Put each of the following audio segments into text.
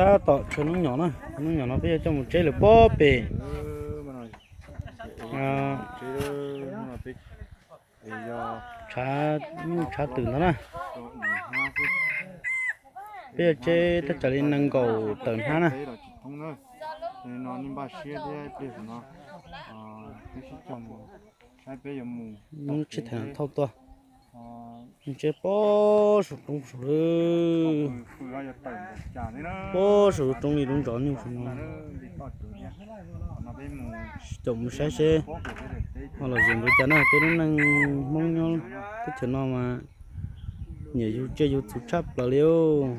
Tab tom tshuav noob nyom na, noob nyom no peb yuav coj mus tseb lawm pob pem. Tshav, tshav twm ntag na. Peb yuav tseb thaj tsam li nees nkaum tawm hnab na. Lub tsheb thauj tuaj, tseb pob saum roob saud lawm. Pob saum roob li lub zos nyuj saum no. Caum mus saib seb ho lom zem npaum cas na, peb lub neej Hmoob nyob teb chaws no mas nyiam yug tsiaj yug txhu tshaj plaws li os.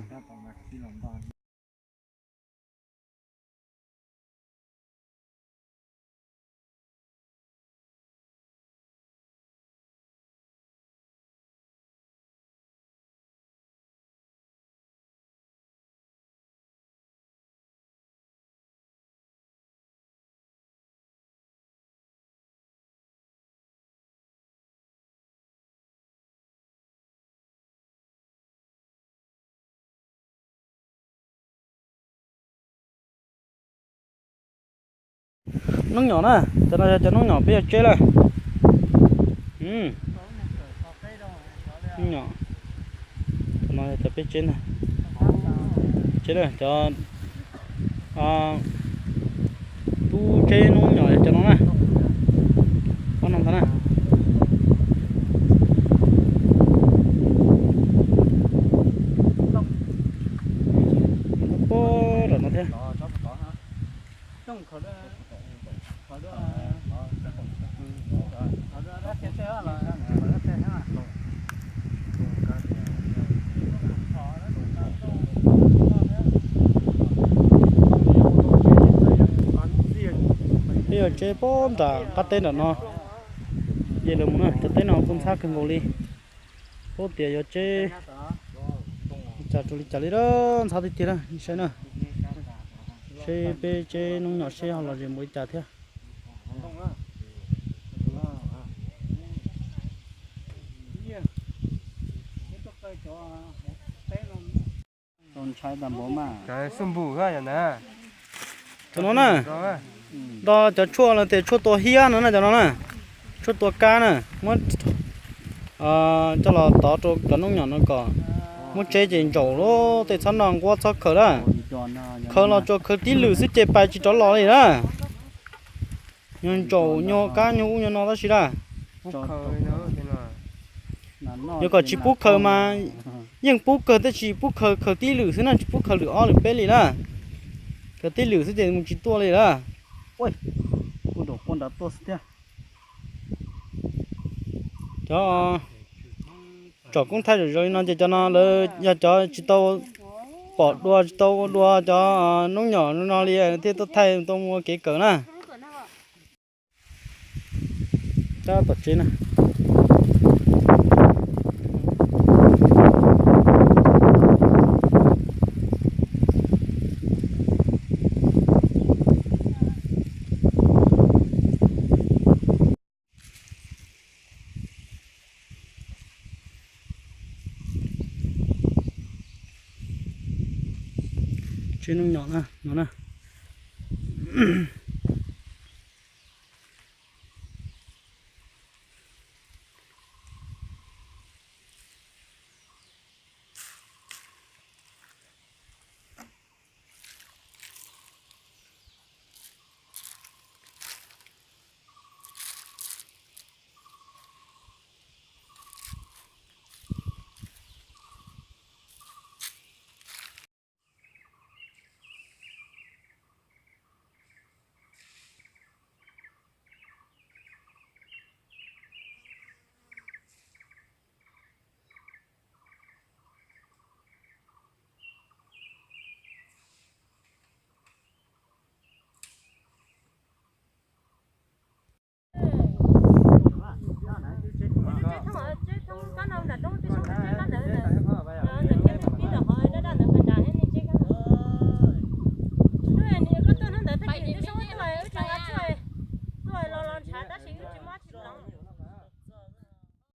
Noob nyom na, cov no yog cov noob nyom peb yuav tseb lawm. Noob nyom, cov no yog cov peb tseb ntag. Tseb lawm cov, tub tseb noob nyom yog cov no na. Ob no ntag na. Pob nram no thiab. Peb yuav tseb pob nram qab teb nram no. Ces lawv mus na, cov teb no kuj ntxhab kawg nkaus li. Paub tias yuav tseb cas rau li cas li, ntxhab tiag tiag na, saib na. Seb peb tseb noob nyom seb ho lom zem npaum li cas thiab. Cov no na, nto cov tshuaj no tias tshuaj tua hiab no na, cov no na, tshuaj tua kab na, muab coj los tov rau cov noob nyom no kom muab tseb ces ntsaum lawm, tej txhob noj nquab txhob khaws lawm. Khaws los tsuas khaws tib lwm xwb ces pais tsis rov los li na. Nyuag ntsaum nyuag kab nyuag ub nyuag no tab sis lawm. Yuav kom tsis pub khaws mas yeej pub kawg, tab sis pub khaws khaws tib lwm xwb na, tsis pub khaws lwm ob lwm peb li lawm. Khaws tib lwm xwb ces mus tsis tuaj li lawm. Cov tsom koob thaij zom zaws li no ces cov no lawv yog cov tsis tau pom dua tsis tau ua dua cov noob nyom no li thiaj tuaj thaij tau mus ua kev kawm na. Tab tom tseb na. Tseb noob nyom na no na.